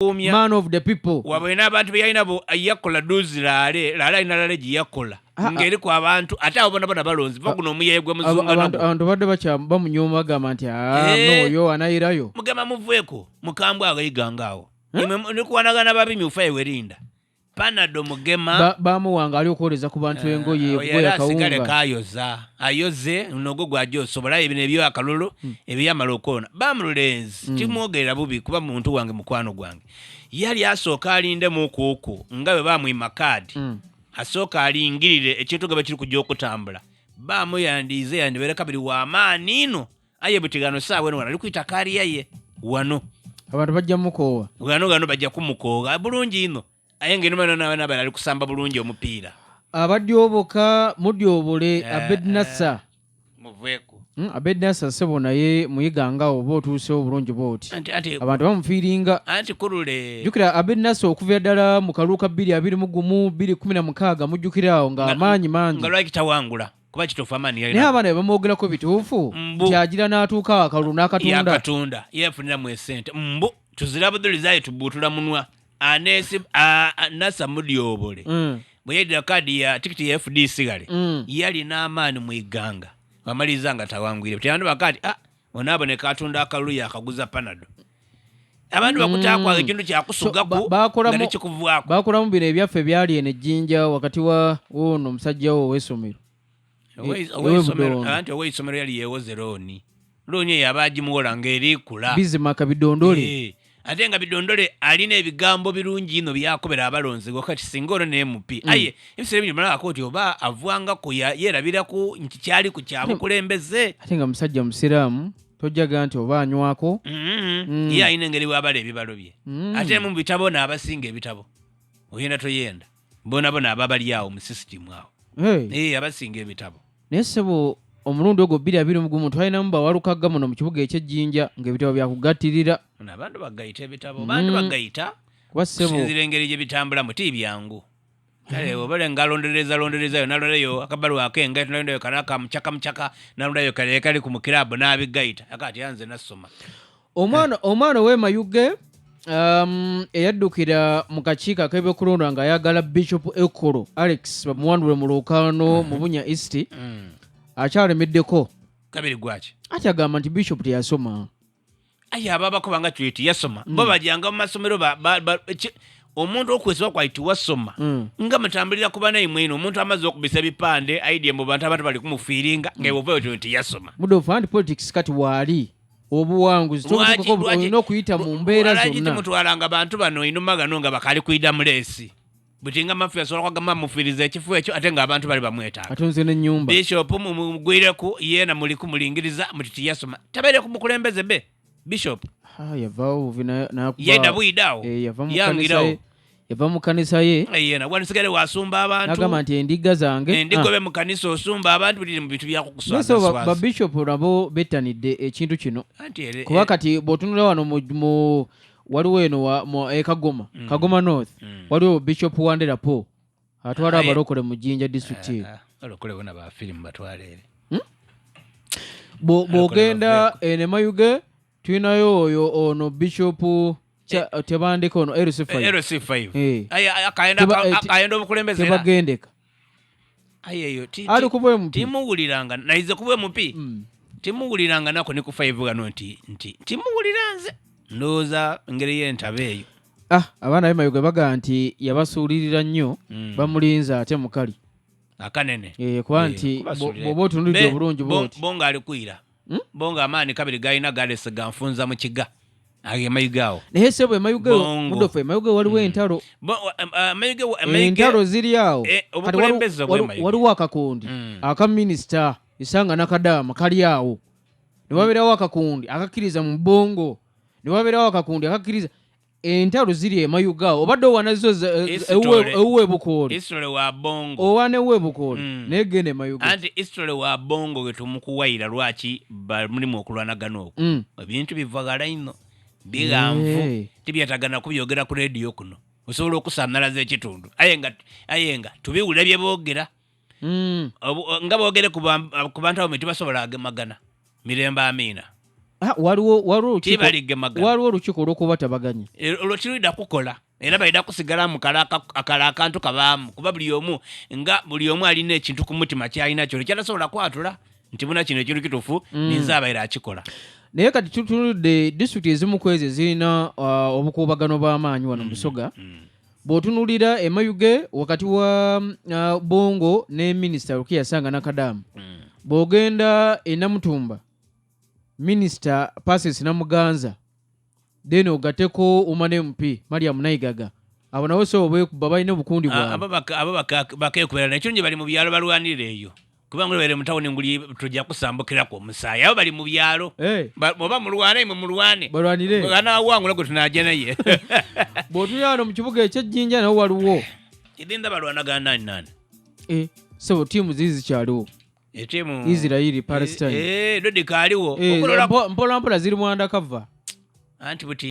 Kuumya Man of the people. Wabwe n'abantu be yalina bo yakola duzi laale laale alina laale gye yakola ng'eriku abantu ate abo bona bona balonzi va guno omuyaye gwe muzunga Abantu nagwo. Abantu badde bamunyooma bagamba nti "Ah, n'oyo anayirayo." Mugema muveeko mukambwe agayiganga awo. Imwe nikuwanagana babimyufu aye werinda Panado Mugema. Bamuwanga ali okwoleza ku bantu engoye Oyo okugoya yali asigale kawunga. Kayoza ayoze nogwo gwajja osobola aye bino ebyakalulu ebyamala okwona bamulenzi kimwogerera bubi kuba muntu wange mukwano gwange yali asooka alindemu okuuku nga bwe bamwima kaadi asooka alingirire ekintu nga bwe kiri kujja okutambula bamuyandiize yandibeere kabiri w'amaani ino aye butigano saawa eno wano ali kwita kaaliya ye wano. Abantu bajja mukoowa. Gano gano bajja kumukoowa bulungi ino aye nga enuma nabala ali kusamba bulungi omupiira. Abadyoboka mudyobole Abed Nasser. Muveeko. Abed Nasser ssebo naye muyiga nga oba otuusewo bulungi bwoti. Anti anti abantu bamufiiringa. Anti kulule. Jjukira Abed Nasser okuva ddala mu kalulu ka 2021 2016 mujjukira awo nga amaanyi mangi. Nga lwaki tawangula kuba kituufu amaanyi naye yalina abaana bebamwogerako bituufu. Mbu. Nti agira n'atuuka akalulu n'akatunda. Yakatunda yefuniramu esente mbu tuzira budulizi aye tubuutula munwa anesi Nasa mudyobole bwe yaddira kaadi ya tikiti ya FDC gale yalina amaanyi mu iganga wamaliriza nga tawangwire teyandu bakati ah onaaboneka atunda akalulu yakaguza Panado abantu bakutakwanga ekintu kyakusugaku So, bakolamu- nga tekikuvaako. Bakolamu bino ebyaffe ebyali eno ejjinja wakati wa wono omusajja wo ow'essomero. Ewe Budondo. Anti oweisomero yali yewoze looni looni eyo aba agimuwola ng'erikula. Bizimaka Bidondole. Ate nga Bidondole alina ebigambo birungi ino byakobera abalonzi wakati singa ono ne MP aye ebiseera ebingi malako oti oba avwangaku yerabiraku nti kyali ku kyabukulembeze. Ate nga musajja musiraamu tojjaga nti oba anywako. Ye alina engeri bwabala ebibalo bye ate mu bitabo n'abasinga ebitabo oyenda toyenda bonabona aba bali awo mu sisitimu awo. Hey. Abasinga ebitabo. Naye ssebo omulundi ogwo 2021 twalinamu bawalukagga muno mu kibuga ekyejjinja ng'ebitabo byakugattirira. Ono abantu bagayita ebitabo bantu bagayita kuba ssebo kusinziira engeri gye bitambulamu ti byangu kale obale nga alondereza londerezayo nalondayo akabaluwa akengaito nalondayo kana ka mucaka mucaka nalondayo kale kali ku mukirabu n'abigayita akati yanze nasoma. Omwana ow'emayuge eyaddukira mu kakiiko ak'ebyokulonda ng'ayagala Bishop Ekolo Alex bamuwandule mu lwokaano mu Bunya East akyalemeddeko. Kabiri gwaki? Ati agamba nti Bishop teyasoma. Aye aba bakuba nga twiti yasoma bo bajanga mu masomero omuntu okwesiba kwali tiwasoma nga mutambulira ku banaimwe ino omuntu amaze okubisa ebipande aidye mu bantu abantu bali kumufiiringa nga iwe ovayo nti yasoma. Mudofu anti politics kati waali obuwanguzi tobutuukako olina okuyita mu mbeera lwaki zonna. Timutwalanga bantu bano inuma gano nga bakali kwida muleesi buti nga mafiya asobola kwagamba mufiiriza ekifo ekyo ate ng'abantu bali bamwetaaga. Atunze n'ennyumba. Bishop mugwireku yeena muli kumulingiriza muti tiyasoma tabeere ku mukulembeze be Bishop. Ah, yavaawo buvi n'akuba- Yedda bwidaawo. Yava mu kanisa Yangirawo. ye yava mu kanisa ye. Yeena wanisigale wasumba abantu. N'agamba nti endiga zange endigobe mu kanisa osumba abantu buli mu bintu Naye so byakukuswaza. Babishopu nabo bettanidde ekintu kino Anti kuba kati bw'otunula wano mu waliwo eno mu e Kagoma, Kagoma North waliwo Bishop Wandera Paul atwala abalokole mu Jinja district eyo. Abalokole bona ba firimu batwala ere. Bw'ogenda eno e Mayuge tulinayo oyo ono Bishop Tebandeka ono LC5. LC5. Eh. Aye akayenda akayenda obukulembeze era. Tebagendeka. Aye eyo Ali ku bwe MP. Timuwuliranga naize ku bwe MP. Timuwuliranga nako ne ku 5 gano nti timuwulira nze ndowooza engeri y'entaba eyo. Ah, abaana b'e Mayuge bagamba nti yabasuulirira nnyo bamulinze ate mukali. Akanene. Kuba nti kubasuulira. bw'oba otunulidde obulungi bw'oti. Bo ng'ali kwira bo ng'amaanyi kabiri galina galese ganfunza mu kiga ago emayuge awo. Naye ssebo emayuge Bongo. Mudofu emayuge waliwo entalo. Amayuge Entalo ziri awo. Kati Obukulembeze obw'emayuge. Waliwo akakundi aka minisita Isanga Nakadaama kali awo ne wabeerawo akakundi akakkiriza mu bwongo ne wabeerawo akakundi akakkiriza entalo ziri emayuge awo obadde owana zo ewuwe Bukooli. Isitole wa bongo. Owana ewuwe Bukooli naye genda emayuge. Anti isitole wa bongo ge tumukuwayira lwaki mulimu okulwanagana okwo ebintu biva ghala ino bighanvu tibyetagana kubyogera ku rediyo kuno osobola okusanalaza ekitundu aye nga tubiwulira bye boogera. Nga boogere ku bantu abo tibasobola agemagana mirembe amiina. Ah, waliwo waliwo olukiiko Tibaligemaga. Waliwo olukiiko olw'okubatabaganya. Olwo kirida kukola era balina kusigala mu kala akantu kabaamu, kuba buli omu nga buli omu alina ekintu ku mutima kyalina kyo kyatasobola kwatula nti buna kino ekintu kituufu, ninze abaire akikola. Naye kati tutunulidde disitulikiti ezimu ku ezo ezirina obukuubagano bw'amaanyi wano mu Busoga. Bw'otunuulira emayuge wakati wa Bongo ne Minisita Rukia Sanga Nakadamu, bw'ogenda e Namutumba, Minisita Persis Namuganza, then ogateko woman MP Mariam Naigaga, abo nabo so bwekuba balina obukundi bwabwe. Abo bakekubera nekyo bali mu byalo balwanirira eyo, kubanga olwaire mu tawuni nguli tujja kusambukiraku omusaayi. Abo bali mu byalo. Oba mulwane, imwe mulwane. Balwanire. Anawangula gwe tunajja naye. Bw'otulira wano mu kibuga ekyejjinja nawo waliwo. Idinda balwanagana nani nani? Sebo, ttiimu ziri zikyaliwo. Etiimu Israeli, Palestine. Dodika aliwo. Mpola mpola ziri mu undercover. Anti buti.